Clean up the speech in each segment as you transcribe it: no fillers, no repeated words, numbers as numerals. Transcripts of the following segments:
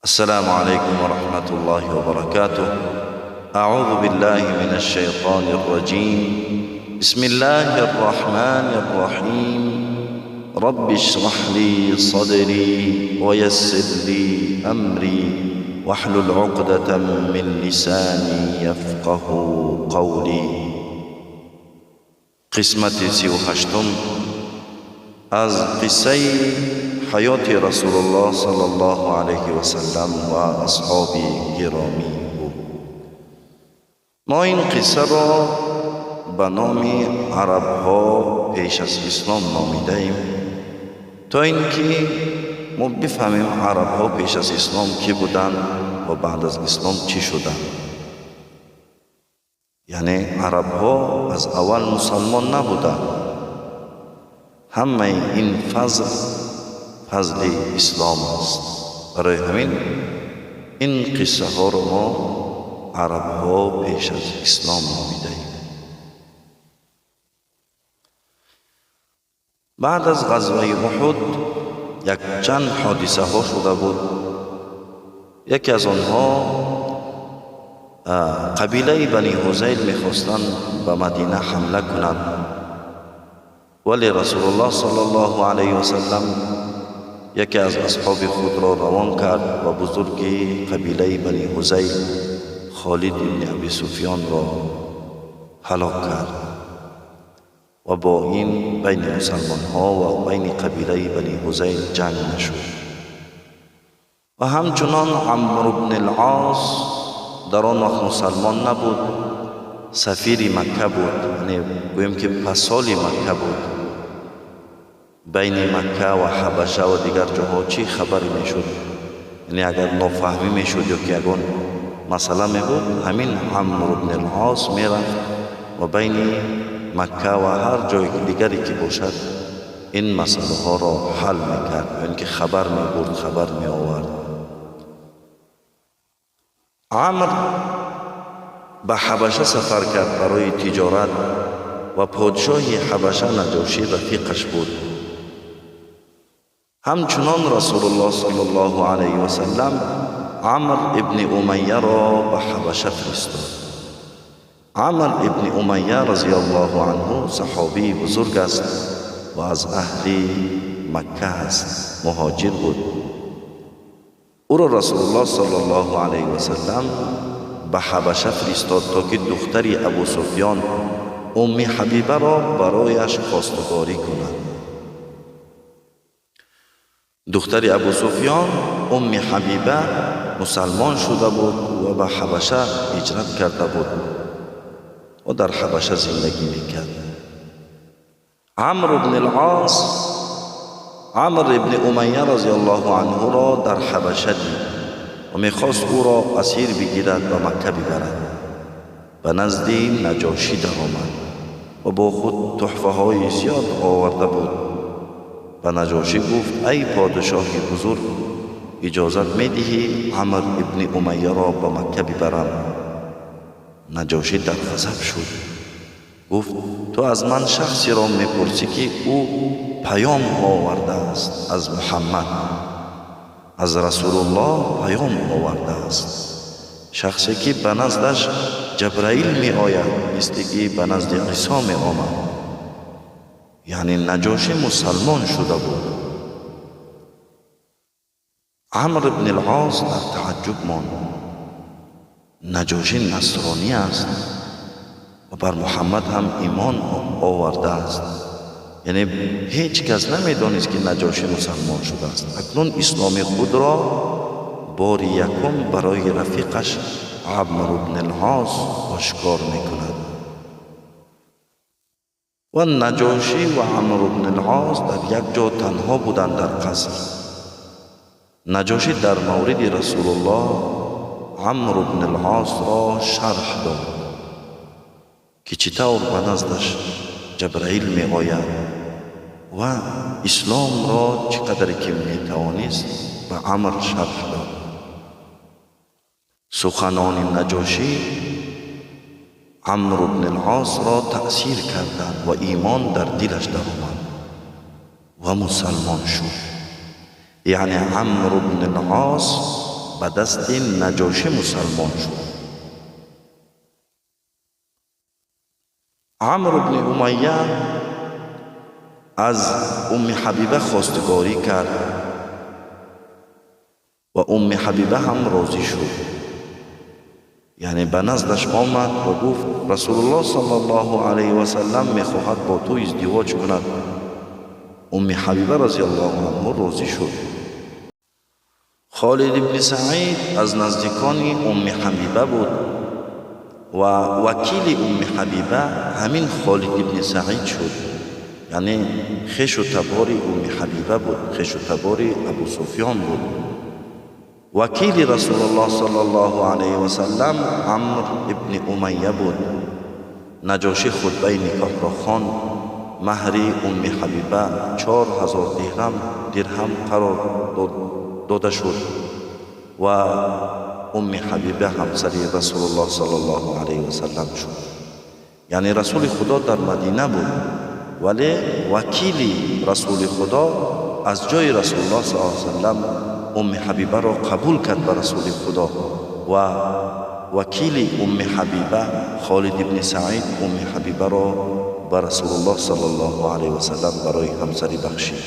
السلام عليكم ورحمة الله وبركاته. أعوذ بالله من الشيطان الرجيم. بسم الله الرحمن الرحيم. رب اشرح لي صدري ويسر لي أمري واحلل عقدة من لساني يفقه قولي. قسمت 38 از قصه حیات رسول الله صلی الله علیه و سلم و اصحاب گرامی او. ما این قصه را به نام عربها پیش از اسلام نامیده ایم تا اینکه ما بفهمیم عربها پیش از اسلام کی بودند و بعد از اسلام چی شدند. یعنی عربها از اول مسلمان نبودند. همه این فضل فضل اسلام است. برای همین این قصه ها رو ما عربها پیش از اسلام نامیده ایم. بعد از غزوه احد یک چند حادثه ها شده بود. یکی از آنها قبیله بنی هذیل میخواستند به مدینه حمله کنند، ولی رسول الله صلی الله علیه و سلم یکی از اصحاب خود را روان کرد و بزرگ قبیله بنی هذیل خالد ابن ابی سفیان را هلاک کرد و با این بین مسلمان ها و بین قبیله بنی هذیل جنگ نشد. و همچنان عمرو بن العاص در آن وقت مسلمان نبود، سفیر مکه بود، یعنی گوییم که پسال مکه بود. بین مکه و حبشه و دیگر جاها چی خبری میشد، یعنی اگر نافهمی میشد یا که یگان مسئله می بود، همین عمرو بن العاص میرفت و بین مکه و هر جای دیگری که باشد این مسئله ها را حل میکرد، یعنی که خبر میبرد، خبر میآورد. عمرو به حبشه سفر کرد برای تجارت و پادشاه حبشه نجاشی رفیقش بود. همچنان رسول الله صلی الله علیه و سلم عمرو ابن امیه را به حبشه فرستاد. عمرو ابن امیه رضی الله عنه صحابی بزرگ است و از اهل مکه است، مهاجر بود. او را رسول الله صلی الله علیه و سلم به حبشه فرستاد تا که دختری ابو سفیان ام حبیبه را برایش خواستگاری کند. دختر ابو سفیان ام حبیبه مسلمان شده بود و به حبشه هجرت کرده بود و در حبشه زندگی میکرد. عمرو بن العاص عمرو ابن امیه رضی الله عنه را در حبشه دید و میخواست او را اسیر بگیرد و مکه ببرد. به نزد نجاشی درآمد و با خود تحفه های زیاد آورده بود. به نجاشی گفت ای پادشاه بزرگ، اجازت میدهی عمرو ابن امیه را به مکه ببرم؟ نجاشی در غضب شد، گفت تو از من شخصی را میپرسی که او پیام آورده است از محمد، از رسول الله پیام آورده است، شخصی که به نزدش جبرائیل می آید مثل که به نزد عیسی می آمد. یعنی نجاشی مسلمان شده بود. عمرو بن العاص در تعجب ماند. نجاشی نصرانی است و بر محمد هم ایمان آورده است، یعنی هیچ کس نمیدانست که نجاشی مسلمان شده است. اکنون اسلام خود را بار یکم برای رفیقش عمرو بن العاص آشکار میکند. و نجاشی و عمرو بن العاص در یک جا تنها بودند در قصر. نجاشی در مورد رسول الله عمرو بن العاص را شرح داد که چطور به نزدش جبرائیل می آید و اسلام را چقدر که می توانست به عمرو شرح داد. سخنان نجاشی عمرو بن العاص را تأثیر کردند و ایمان در دلش درآمد و مسلمان شد. یعنی عمرو بن العاص ба дасти Наҷошӣ мусалмон шуд. Амр ибни Умайя аз Умми Ҳабиба хостгорӣ кард ва Умми Ҳабиба ҳам розӣ шуд. Яъне ба наздаш омад ва гуфт: Расулуллоҳ саллаллоҳу алайҳи васаллам мехоҳад бо ту издивоҷ кунад. Умми Ҳабиба разияллоҳу анҳу розӣ шуд. Холид ибни Саид аз наздикони Умми Ҳабиба буд ва вакили Умми Ҳабиба ҳамин Холид ибни Саид шуд. Яъне хешу табори Умми Ҳабиба буд, хешу табори Абу Суфён буд. Вакили Расулуллоҳ саллаллоҳу алайҳи васаллам Амр ибни Умайя буд. Наҷошӣ хутбаи никоҳро хонд. Маҳри Умми Ҳабиба 4000 дирҳам қарор дода шуд ва Умми Ҳабиба ҳамсари Расулуллоҳ саллаллоҳу алайҳи васаллам шуд. Яъне Расули Худо дар Мадина буд, вале вакили Расули Худо аз ҷои Расулуллоҳ саллаллоҳу алайҳи васаллам Умми Ҳабибаро қабул кард ба Расули Худо ва вакили Умми Ҳабиба Холид ибни Саид Умми Ҳабибаро ба Расулуллоҳ саллаллоҳу алайҳи васаллам барои ҳамсарӣ бахшид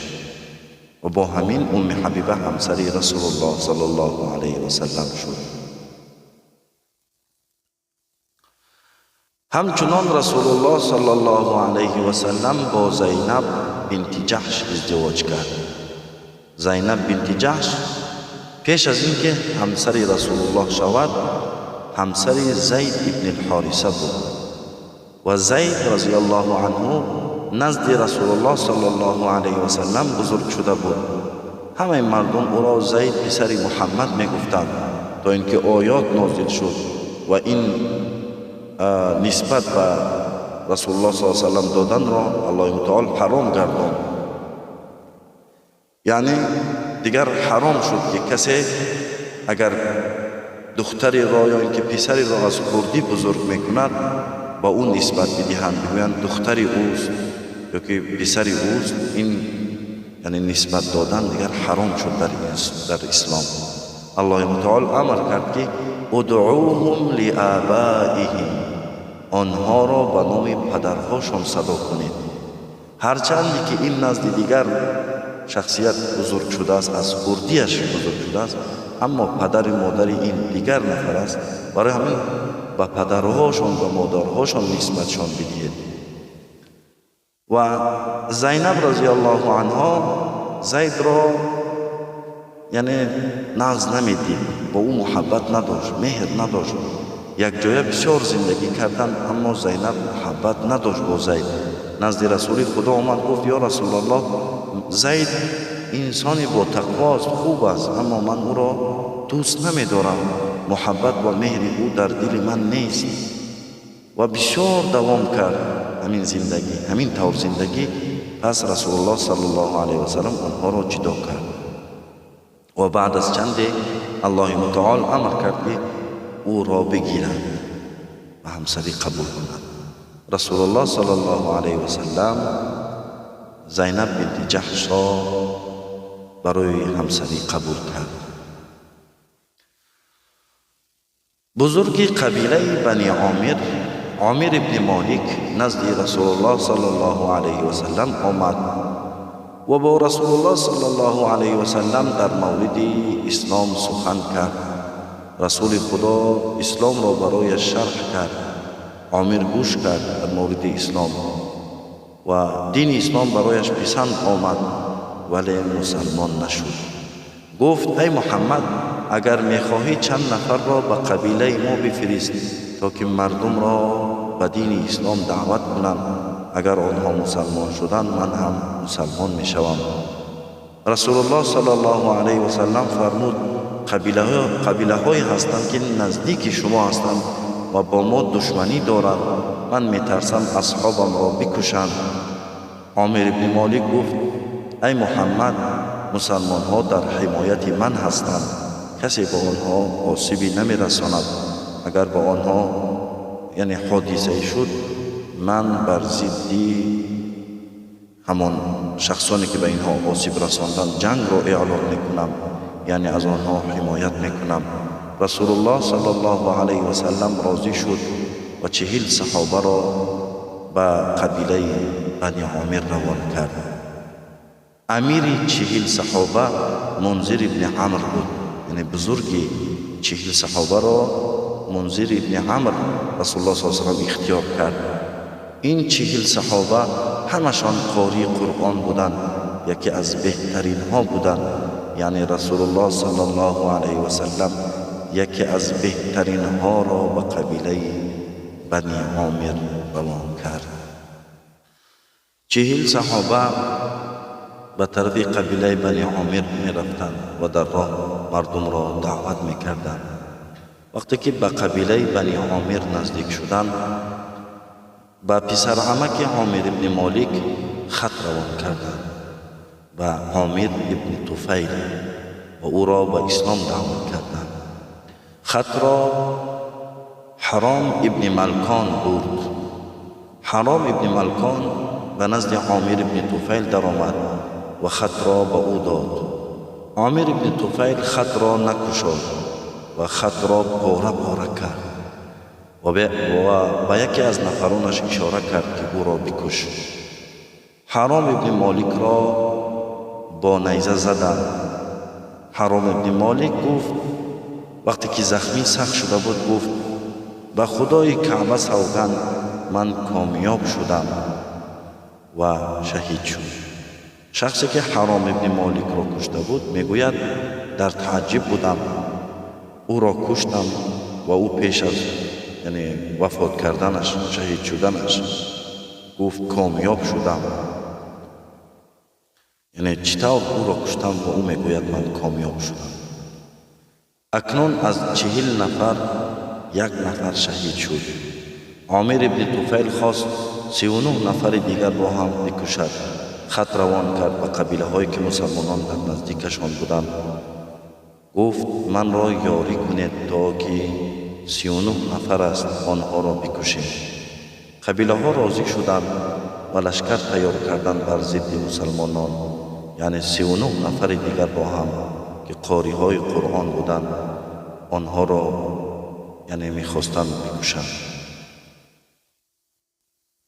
ва бо ҳамин Умми Ҳабиба ҳамсари Расулуллоҳ саллаллоҳу алайҳи васаллам шуд. Ҳамчунон Расулуллоҳ саллаллоҳу алайҳи васаллам бо Зайнаб бинти Ҷаҳш издивоҷ кард. Зайнаб бинти Ҷаҳш пеш аз ин ки ҳамсари Расулуллоҳ шавад, ҳамсари Зайд ибни Ҳориса буд ва Зайд разияллоҳу анҳу назди Расулуллоҳ саллаллоҳу алайҳи васаллам бузург шуда буд. Ҳамаи мардум ӯро Зайд писари Муҳаммад мегуфтанд, то ин ки оёт нозил шуд ва ин нисбат ба Расулуллоҳ саллаллоҳу алайҳи васаллам доданро Аллоҳи мутаол ҳаром гардонд. Яъне дигар ҳаром шуд ки касе агар духтареро ё ин ки писареро аз хурдӣ бузург мекунад, ба ӯ нисбат бидиҳанд, бигӯянд духтари ӯст ё ки писари ӯст. Ин яъне нисбат додан дигар ҳаром шуд дар ислом. Аллоҳи мутаол амр кард ки удъуҳум лиобаиҳим, онҳоро ба номи падарҳошон садо кунед. Ҳарчанде ки ин назди дигар шахсият бузург шудааст, аз хурдиаш бузург шудааст, аммо падари модари ин дигар нафар аст. Барои ҳамин ба падарҳошон ва модарҳошон нисбатшон бидиҳед. Ва Зайнаб разияллоҳу анҳо Зайдро яъне нағз намедид, бо ӯ муҳаббат надошт, меҳр надошт. Якҷоя бисёр зиндагӣ карданд, аммо Зайнаб муҳаббат надошт бо Зайд. Назди Расули Худо омад, гуфт: ё Расулаллоҳ, Зайд инсони бо тақвост, хуб аст, аммо ман ӯро дӯст намедорам, муҳаббат ва меҳри ӯ дар дили ман нест. Ва бисёр давом кард ҳамин зиндагӣ, ҳамин тавр зиндагӣ. Пас Расулуллоҳ саллаллоҳу алайҳи васаллам онҳоро ҷудо кард ва баъд аз чанде Аллоҳи мутаол амр кард ки ӯро бигирад ва ҳамсарӣ қабул кунад. Расулуллоҳ саллаллоҳу алайҳи васаллам Зайнаб бинти Ҷаҳшро барои ҳамсарӣ қабул кард. Бузурги қабилаи Бани Омир, Омир ибни Молик, назди Расулуллоҳ саллаллоҳу алайҳи васаллам омад ва бо Расулуллоҳ саллаллоҳу алайҳи васаллам дар мавриди ислом сухан кард. Расули Худо исломро барояш шарҳ кард. Омир гӯш кард дар мавриди ислом ва дини ислом барояш писанд омад, вале мусалмон нашуд. Гуфт: ай Муҳаммад, агар мехоҳӣ чанд нафарро ба қабилаи мо бифирист, то ки мардумро ба дини ислом даъват кунанд. Агар онҳо мусалмон шуданд, ман ҳам мусалмон мешавам. Расулуллоҳ саллаллоҳу алайҳи васаллам фармуд: қабилаҳое ҳастанд ки наздики шумо ҳастанд ва бо мо душманӣ доранд. Ман метарсам асҳобамро бикушанд. Омир ибни Молик гуфт: ай Муҳаммад, мусалмонҳо дар ҳимояти ман ҳастанд, касе ба онҳо осибе намерасонад. Агар ба онҳо яъне ҳодисае шуд, ман бар зидди ҳамон шахсоне ки ба инҳо осиб расонданд ҷангро эълон мекунам. яъне аз онҳо ҳимоят мекунам. Расулуллоҳ саллаллоҳу алайҳи васаллам розӣ шуд ва 40 саҳобаро ба қабилаи Бани Омир равон кард. Амири 40 саҳоба Мунзир ибни Амр буд, яъне бузурги 40 саҳобаро Мунзир ибни Амр Расулуллоҳ саллаллоҳу алайҳи васаллам ихтиёр кард. Ин 40 саҳоба ҳамашон қории Қуръон буданд, яке аз беҳтаринҳо буданд. Яъне Расулуллоҳ саллаллоҳу алайҳи васаллам яке аз беҳтаринҳоро ба қабилаи Бани Омир равон кард. 40 саҳоба ба тарафи қабилаи Бани Омир мерафтанд ва дар роҳ мардумро даъват мекарданд. Вақте ки ба қабилаи Бани Омир наздик шуданд, ба писарамаки Омир ибни Молик хат равон карданд ба Омир ибни Туфайл ва ӯро ба ислом даъват карданд. Хатро Ҳаром ибни Малкон бурд. Ҳаром ибни Малкон ба назди Омир ибни Туфайл даромад ва хатро ба ӯ дод. Омир ибни Туфайл хатро накушод ва хатро пора пора кард ва ба яке аз нафаронаш ишора кард, ки ӯро бикуш. Ҳаром ибни Моликро бо найза заданд. Ҳаром ибни Молик гуфт, вақте ки захмӣ сахт шуда буд, гуфт: ба Худои Каъба савганд, ман комёб шудам, ва шаҳид шуд. Шахсе ки Ҳаром ибни Моликро кушта буд, мегӯяд: дар тааҷҷуб будам, ӯро куштам ва ӯ пеш аз, яъне, вафот карданаш, шаҳид шуданаш гуфт: комёб шудам. Яъне чӣ тавр ӯро куштам ва ӯ мегӯяд: ман комёб шудам? Акнун аз 40 нафар як нафар шаҳид шуд. Омир ибни Туфайл хост 39 нафари дигарро ҳам бикушад. Хат равон кард ба қабилаҳое, ки мусалмонон дар наздикашон буданд. Гуфт: манро ёрӣ кунед, то ки 39 нафар аст, онҳоро бикушем. Қабилаҳо розӣ шуданд ва лашкар тайёр карданд бар зидди мусалмонон, яъне 39 нафари дигарро ҳам, ки қориҳои Қуръон буданд, онҳоро, яъне, мехостанд бикушанд.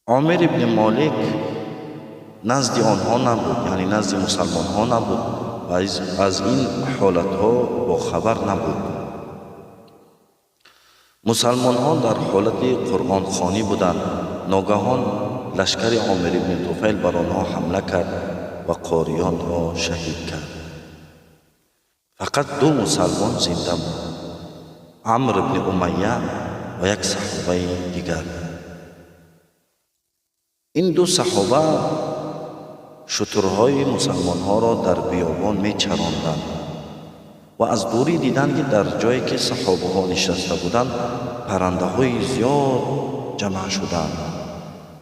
Омир ибни Молик назди онҳо набуд, яъне назди мусалмонҳо набуд ва аз ин ҳолатҳо бохабар набуд. Мусалмонҳо дар ҳолати қуръонхонӣ буданд. Ногаҳон лашкари Омир ибни Туфайл бар онҳо ҳамла кард ва қориёнро шаҳид кард. Фақат ду мусалмон зинда буд: Амр ибни Умайя ва як саҳобаи дигар. Ин ду саҳоба шутурҳои мусалмонҳоро дар биёбон мечаронданд ва аз дурӣ диданд, ки дар ҷое, ки саҳобаҳо нишаста буданд, паррандаҳои зиёд ҷамъ шуданд.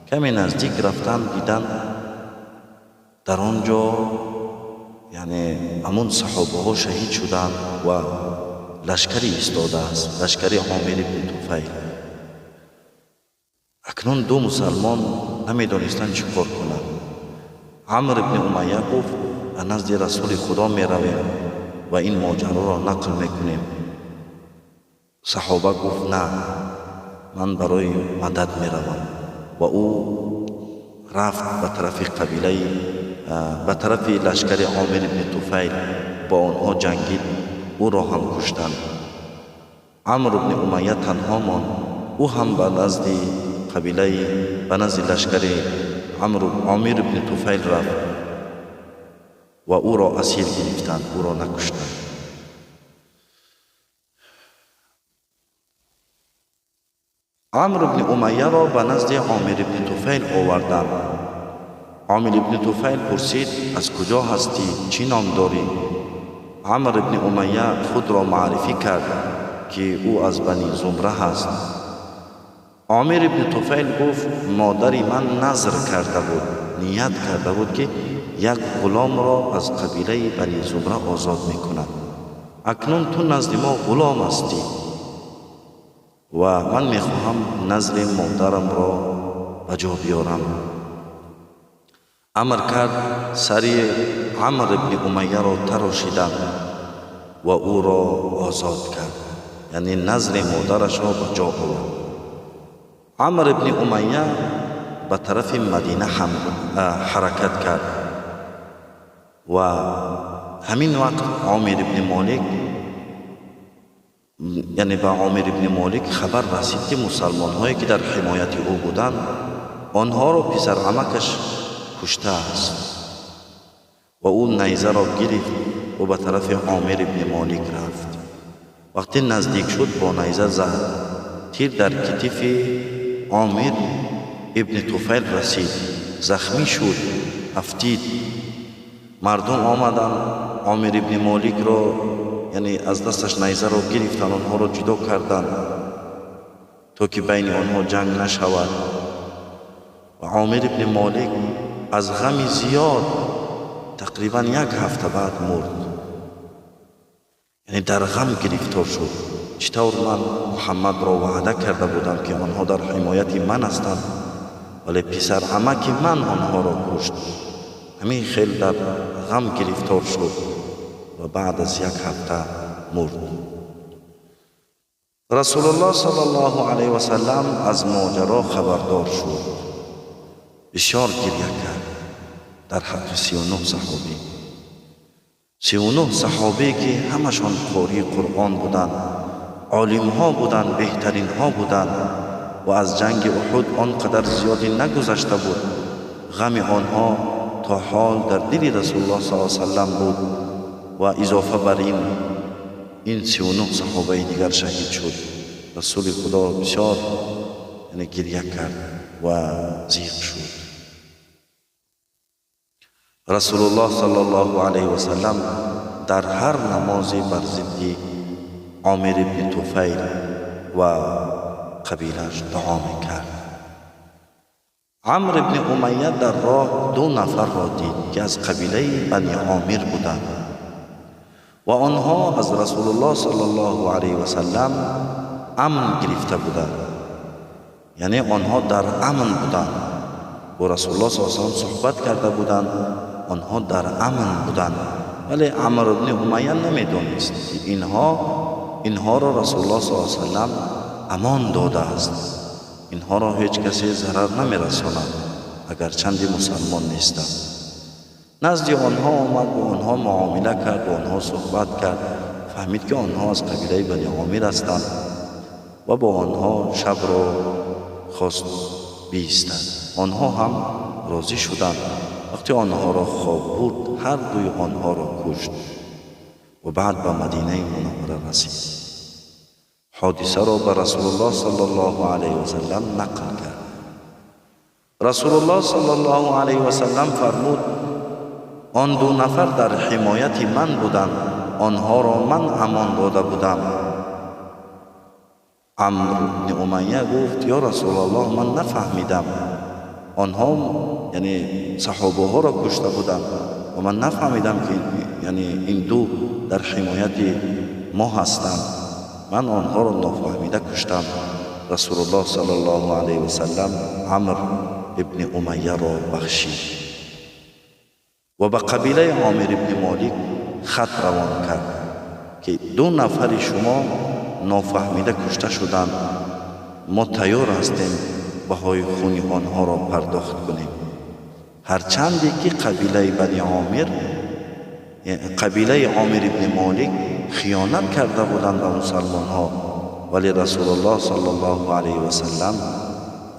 Каме наздик рафтанд, диданд, дар он ҷо, яъне, ҳамун саҳобаҳо шаҳид шуданд ва лашкари истодааст, лашкари Омир ибни Туфайл. Акнун ду мусалмон намедонистанд, чӣ кор кунанд. Амр ибни Умайя гуфт: ба назди Расули Худо меравем ва ин моҷароро нақл мекунем. Саҳоба гуфт: на, ман барои мадад меравам. Ва ӯ рафт ба тарафи қабилаи, ба тарафи лашкари Омир ибни Туфайл, бо онҳо ҷангид, ӯро ҳам куштанд. Амр ибни Умайя танҳо монд. Ӯ ҳам ба назди қабилаи, ба назди лашкари Омир ибни Туфайл рафт ва ӯро асир гирифтанд, ӯро накуштанд. Амр ибни Умайяро ба назди Омир ибни Туфайл оварданд. Омир ибни Туфайл пурсид: аз куҷо ҳастӣ, чӣ ном дорӣ? Амр ибни Умайя худро маърифӣ кард, ки ӯ аз Бани Зумра ҳаст. Омир ибни Туфайл гуфт: модари ман назр карда буд, ният карда буд, ки як ғуломро аз қабилаи Бани Зумра озод мекунад. Акнун ту назди мо ғулом ҳастӣ ва ман мехоҳам назри модарамро ба ҷо биёрам. Амр кард, сари Амр ибни Умайяро тарошиданд. ва ӯро озод кард, яъне назри модарашро ба ҷо овард. Амр ибни Умайя ба тарафи Мадина ҳаракат кард ва ҳамин вақт Омир ибни Молик, яъне ба Омир ибни Молик хабар расид, ки мусалмонҳое ки дар ҳимояти ӯ буданд, онҳоро писарамакаш куштааст. Ва ӯ найзаро гирифт ва ба тарафи Омир ибни Молик рафт. Вақте наздик шуд, бо найза зад. Тир дар китифи Омир ибни Туфайл расид, захмӣ шуд, афтид. Мардум омаданд, Омир ибни Моликро, яъне аз дасташ найзаро гирифтанд, онҳоро ҷудо карданд, то ки байни онҳо ҷанг нашавад. Ва Омир ибни Молик аз ғами зиёд тақрибан як ҳафта баъд мурд, яъне дар ғам гирифтор шуд. Чӣ тавр ман Муҳаммадро ваъда карда будам, ки онҳо дар ҳимояти ман ҳастанд, вале писарамаки ман онҳоро кушт. Ҳамин хел дар ғам гирифтор шуд ва баъд аз як ҳафта мурд. Расулуллоҳ саллаллоҳу алайҳи васаллам аз моҷаро хабардор шуд, бисёр гиря кард дар ҳаққи 39 саҳобӣ. 39 саҳобе, ки ҳамашон қории Қуръон буданд, олимҳо буданд, беҳтаринҳо буданд ва аз ҷанги Уҳуд он қадар зиёде нагузашта буд. Ғами онҳо то ҳол дар дили Расулуллоҳ саллаллоҳу саллам буд ва изофа бар ин 39 саҳобаи дигар шаҳид шуд. Расули Худо бисёр, яъне, гиря кард ва зиқ шуд. Расулуллоҳ саллаллоҳу алайҳи васаллам дар ҳар намозе бар зидди Омир ибни Туфайл ва қабилааш дуо мекард. Амр ибни Умайя дар роҳ ду нафарро дид, ки аз қабилаи Бани Омир буданд ва онҳо аз Расулуллоҳ саллаллоҳу алайҳи васаллам амн гирифта буданд, яъне онҳо дар амн буданд, бо Расулуллоҳ саллаллоҳу алайҳи васаллам суҳбат карда буданд, онҳо дар амн буданд. Вале Амр ибни Умайя намедонист, ки инҳоро Расулуллоҳ саллаллоҳу алайҳи васаллам амон додааст, инҳоро ҳеҷ касе зарар намерасонад, агарчанде мусалмон нестанд. Назди онҳо омад, бо онҳо муомила кард, бо онҳо суҳбат кард, фаҳмид, ки онҳо аз қабилаи Бани Омир ҳастанд ва бо онҳо шабро хост биистад. Онҳо ҳам розӣ шуданд. Вақте онҳоро хоб бурд, ҳар дуи онҳоро кушт ва баъд ба Мадинаи Мунаввара расид. Ҳодисаро ба Расулуллоҳ саллаллоҳу алайҳи васаллам нақл кард. Расулуллоҳ саллаллоҳу алайҳи васаллам фармуд: он ду нафар дар ҳимояти ман буданд, онҳоро ман амон дода будам. Амр ибни Умайя гуфт: ё Расулаллоҳ, ман нафаҳмидам, онҳо, яъне, саҳобаҳоро кушта буданд ва ман нафаҳмидам, ки, яъне, ин ду дар ҳимояти мо ҳастанд. Ман онҳоро нофаҳмида куштам. Расулуллоҳ саллаллоҳу алайҳи васаллам Амр ибни Умайяро бахшид ва ба қабилаи Омир ибни Молик хат равон кард, ки ду нафари шумо нофаҳмида кушта шуданд, мо тайёр ҳастем баҳои хуни онҳоро пардохт кунем. Ҳарчанде ки қабилаи Бани Омир, қабилаи Омир ибни Молик хиёнат карда буданд ба мусалмонҳо, вале Расулуллоҳ саллаллоҳу алайҳи васаллам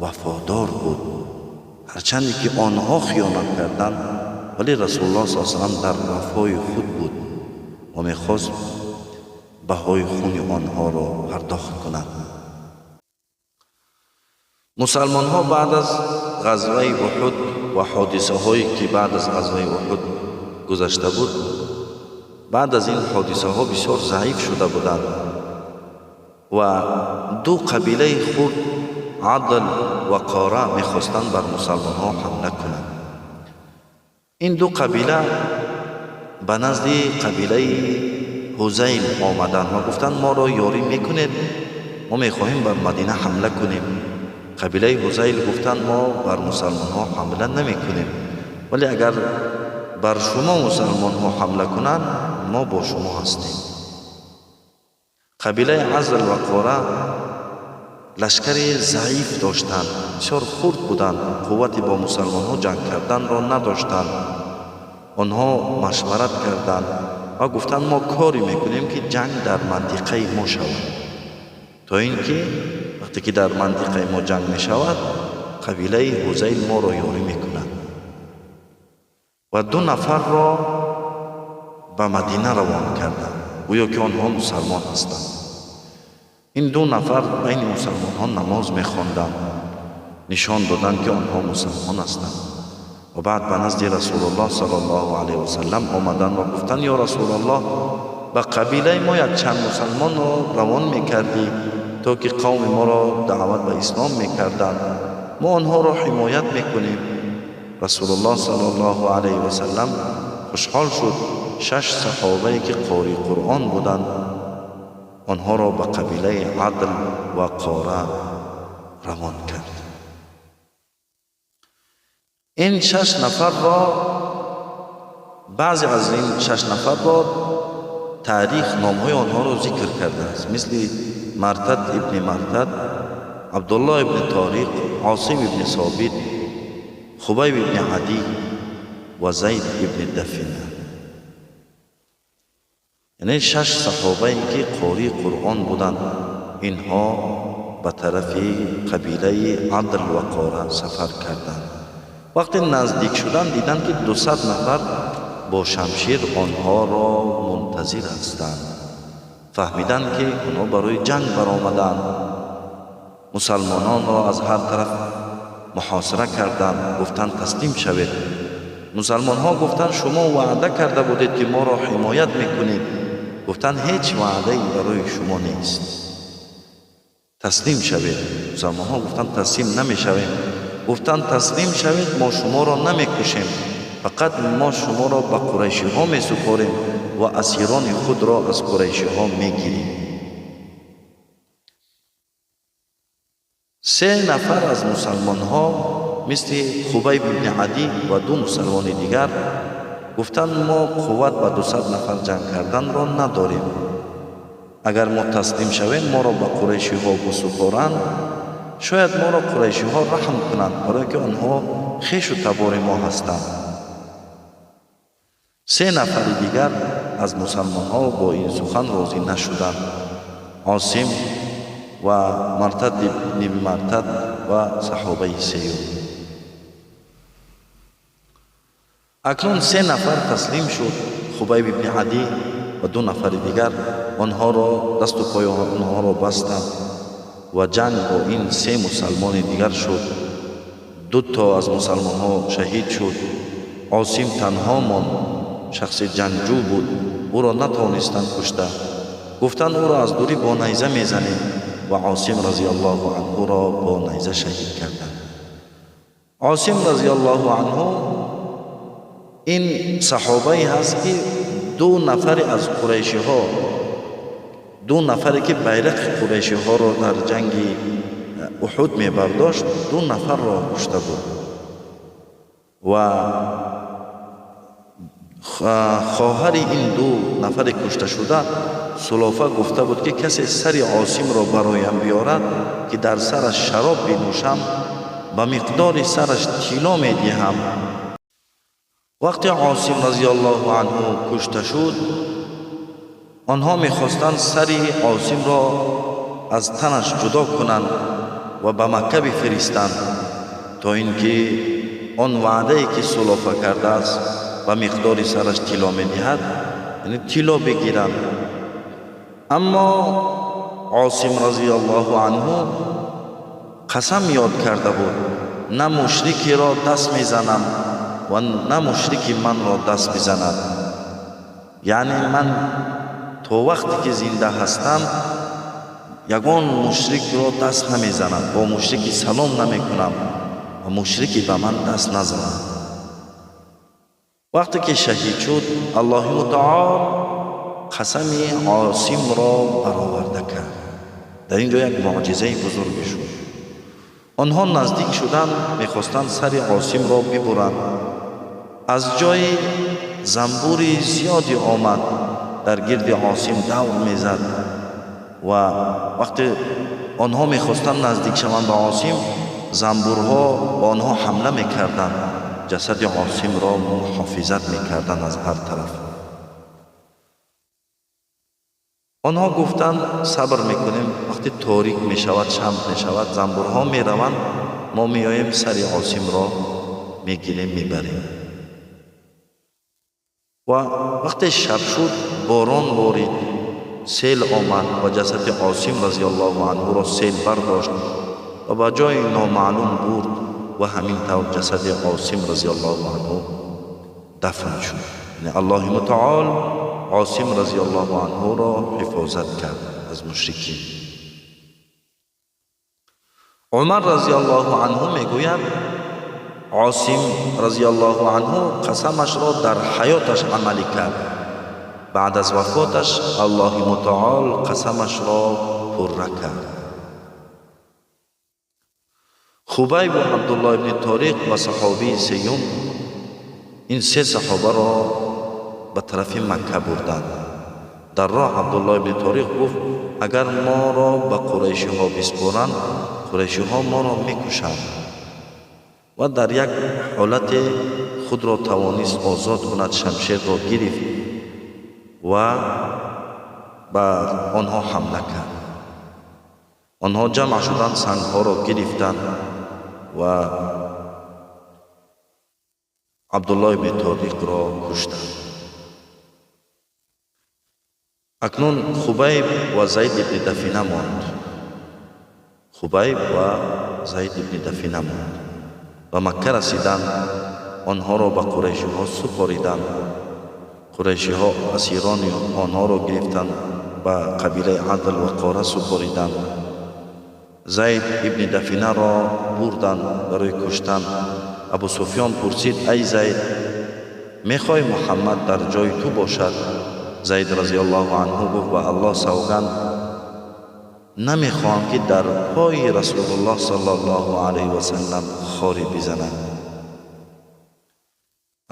вафодор буд. Ҳарчанде ки онҳо хиёнат карданд, вале Расулуллоҳ саллаллоҳу алайҳи васаллам дар вафои худ буд ва мехост баҳои хуни онҳоро пардохт кунад. Мусалмонҳо баъд аз ғазваи Уҳуд ва ҳодисаҳое, ки баъд аз ғазваи Уҳуд гузашта буд, баъд аз ин ҳодисаҳо бисёр заиф шуда буданд ва ду қабилаи хурд, Адл ва Қора, мехостанд бар мусалмонҳо ҳамла кунанд. Ин ду қабила ба назди қабилаи Ҳузайл омаданд ва гуфтанд: моро ёрӣ мекунед? Мо мехоҳем бар Мадина ҳамла кунем. Қабилаи Ҳузайл гуфтанд: мо бар мусалмонҳо ҳамла намекунем, вале агар бар шумо мусалмонҳо ҳамла кунанд, мо бо шумо ҳастем. Қабилаи Азл ва Қора лашкари заиф доштанд, бисёр хурд буданд, қуввати бо мусалмонҳо ҷанг карданро надоштанд. Онҳо машварат карданд ва гуфтанд: мо коре мекунем, ки ҷанг дар мантиқаи мо шавад, то ин ки вақте ки дар мантиқаи мо ҷанг мешавад, қабилаи Ҳузайл моро ёрӣ мекунад. Ва 2 нафарро ба Мадина равон карданд, гӯё ки онҳо мусалмон ҳастанд. Ин 2 нафар байни мусалмонҳо намоз мехонданд, нишон доданд, ки онҳо мусалмон ҳастанд. Ва баъд ба назди Расулуллоҳ саллаллоҳу алайҳи васаллам омаданд ва гуфтанд: ё Расулуллоҳ, ба қабилаи мо якчанд мусалмонро равон мекардӣ, то ки қавми моро даъват ба ислом мекарданд, мо онҳоро ҳимоят мекунем. Расулуллоҳ саллаллоҳу алайҳи васаллам хушҳол шуд. 6 саҳобае ки қории Қуръон буданд, онҳоро ба қабилаи Адл ва Қора равон кард. Ин 6 нафарро, баъзе аз ин 6 нафарро таърих номҳои онҳоро зикр кардааст, мисли Мартад ибни Мартад, Абдуллоҳ ибни Ториқ, Осим ибни Собит, Хубайб ибни Адӣ ва Зайд ибни Дафина. Яъне 6 саҳобае ки қории Қуръон буданд, инҳо ба тарафи қабилаи Адл ва Қора сафар карданд. Вақте наздик шуданд, диданд, ки 200 нафар бо шамшир онҳоро мунтазир ҳастанд. Фаҳмиданд, ки онҳо барои ҷанг баромаданд. Мусалмононро аз ҳар тараф муҳосира карданд, гуфтанд: таслим шавед. Мусалмонҳо гуфтанд: шумо ваъда карда будед, ки моро ҳимоят мекунед. Гуфтанд: ҳеҷ ваъдае барои шумо нест, таслим шавед. Мусалмонҳо гуфтанд: таслим намешавем. Гуфтанд: таслим шавед, мо шуморо намекушем, фақат мо шуморо ба қурайшиҳо месупорем ва асирони худро аз қурайшиҳо мегирем. 3 нафар аз мусалмонҳо мисли Хубайб ибни Адӣ ва 2 мусалмони дигар гуфтанд: мо қувват ба 200 нафар ҷанг карданро надорем. Агар мо таслим шавем, моро ба қурайшиҳо бисупоранд, шояд моро қурайшиҳо раҳм кунанд, барое ки онҳо хешу табори мо ҳастанд. 3 нафари дигар аз мусалмонҳо бо ин сухан розӣ нашуданд. Осим ва Мартад ибни Мартад ва саҳобаи сеюм. Акнун 3 нафар таслим шуд, Хубайб ибни Адӣ ва 2 нафари дигар. Онҳоро дасту пои онҳоро бастанд ва ҷанг бо ин 3 мусалмони дигар шуд. 2 то аз мусалмонҳо шаҳид шуд. Осим танҳо монд, шахси ҷангҷӯ буд, ӯро натавонистанд кушта. Гуфтанд: ӯро аз дурӣ бо найза мезанем, ва Осим разияллоҳу анҳуро бо найза шаҳид карданд. Осим разияллоҳу анҳу ин саҳобае ҳаст, ки 2 нафаре аз қурайшиҳо, 2 нафаре ки байрақи қурайшиҳоро дар ҷанги Уҳуд мебардошт, 2 нафарро кушта буд ва хоҳари ин 2 нафари кушташуда Сулофа гуфта буд, ки касе сари Осимро бароям биёрад, ки дар сараш шароб бинӯшам, ба миқдори сараш тилло медиҳам. Вақте Осим разияллоҳу анҳу кушта шуд, онҳо мехостанд сари Осимро аз танаш ҷудо кунанд ва ба Макка бифиристанд, то ин ки он ваъдае ки Сулофа кардааст ба миқдори сараш тилло медиҳад, яъне тилло бигиранд. Аммо Осим разияллоҳу анҳу қасам ёд карда буд: на мушрикиро даст мезанам ва на мушрики манро даст бизанад. Яъне ман то вақте ки зинда ҳастам ягон мушрикро даст намезанам, бо мушрики салом намекунам ва мушрики ба ман даст назанад. Вақте ки шаҳид шуд, Аллоҳи мутаол қасами Осимро бароварда кард. Дар ин ҷо як муъҷизаи бузурге шуд. Онҳо наздик шуданд, мехостанд сари Осимро бибуранд. Аз ҷои занбури зиёде омад, дар гирди Осим давр мезад Ва вақте онҳо мехостанд наздик шаванд ба Осим, занбурҳо ба онҳо ҳамла мекарданд, ҷасади Осимро муҳофизат мекарданд аз ҳар тараф. Онҳо гуфтанд сабр мекунем, вақте торик мешавад, шаб мешавад, занбурҳо мераванд, мо меоем сари Осимро мегирем, мебарем. Ва вақте шаб шуд, борон борид, сел омад ва ҷасади Осим разияллоҳу анҳуро сел бардошт ва ба ҷои номаълум бурд ва ҳамин тавр ҷасади Осим разияллоҳу анҳу дафн шуд. Яъне Аллоҳи мутаол Осим разияллоҳу анҳуро ҳифозат кард аз мушрикин. Умар разияллоҳу анҳу мегӯяд Осим разияллоҳу анҳу қасамашро дар ҳаёташ амалӣ кард. Баъд аз вафоташ Аллоҳи мутаол қасамашро пурра кард. Хубайб ва Абдуллоҳ ибни Ториқ ва саҳобии сеюм, ин се саҳобаро ба тарафи Макка бурданд. Дар роҳ Абдуллоҳ ибни Ториқ гуфт агар моро ба қурайшиҳо биспоранд, қурайшиҳо моро мекушанд. Ва дар як ҳолате худро тавонист озод кунад, шамшерро гирифт ва ба онҳо ҳамла кард. Онҳо ҷамъ шуданд, сангҳоро гирифтанд ва Абдуллоҳ ибни Ториқро куштанд. Акнун Хубайб ва Зайд ибни Дафина монд. Хубайб ва Зайд ибни Дафина монд. Ба Макка расиданд, онҳоро ба қурайшиҳо супориданд. Қурайшиҳо асирони онҳоро гирифтанд, ба қабилаи Адл ва Қора супориданд. Зайд ибни Дафинаро бурданд барои куштан. Абу Суфён пурсид: ай Зайд, мехоҳӣ Муҳаммад дар ҷои ту бошад? Зайд разияллоҳу анҳу гуфт: ба Аллоҳ савганд, намехоҳам ки дар пои Расулуллоҳ саллаллоҳу алайҳи васаллам хоре бизанад.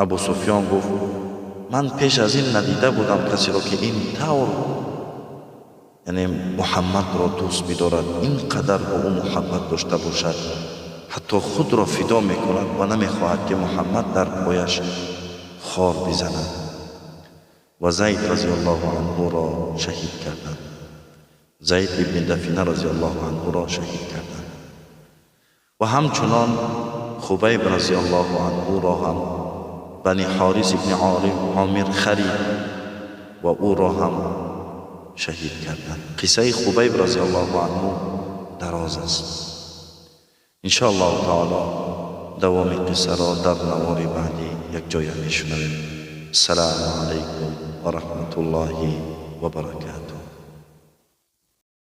Абу Суфён гуфт: ман пеш аз ин надида будам касеро ки ин тавр, яъне Муҳаммадро дӯст бидорад, ин қадар ба ӯ муҳаббат дошта бошад, ҳатто худро фидо мекунад ва намехоҳад ки Муҳаммад дар пояш хор бизанад. Ва Зайд разияллоҳу анҳуро шаҳид карданд. Зайд ибни Дафина разияллоҳу анҳуро шаҳид карданд. Ва ҳамчунон Хубайб разияллоҳу анҳуро ҳам Бани Ҳорис ибни Омир харид ва ӯро ҳам шаҳид карданд. Қиссаи Хубайб разияллоҳу анҳу дароз аст. Иншоаллоҳу таоло давоми қиссаро дар навори баъдӣ якҷоя мешунавем. Ассалому алайкум ва раҳматуллоҳи ва баракатуҳ.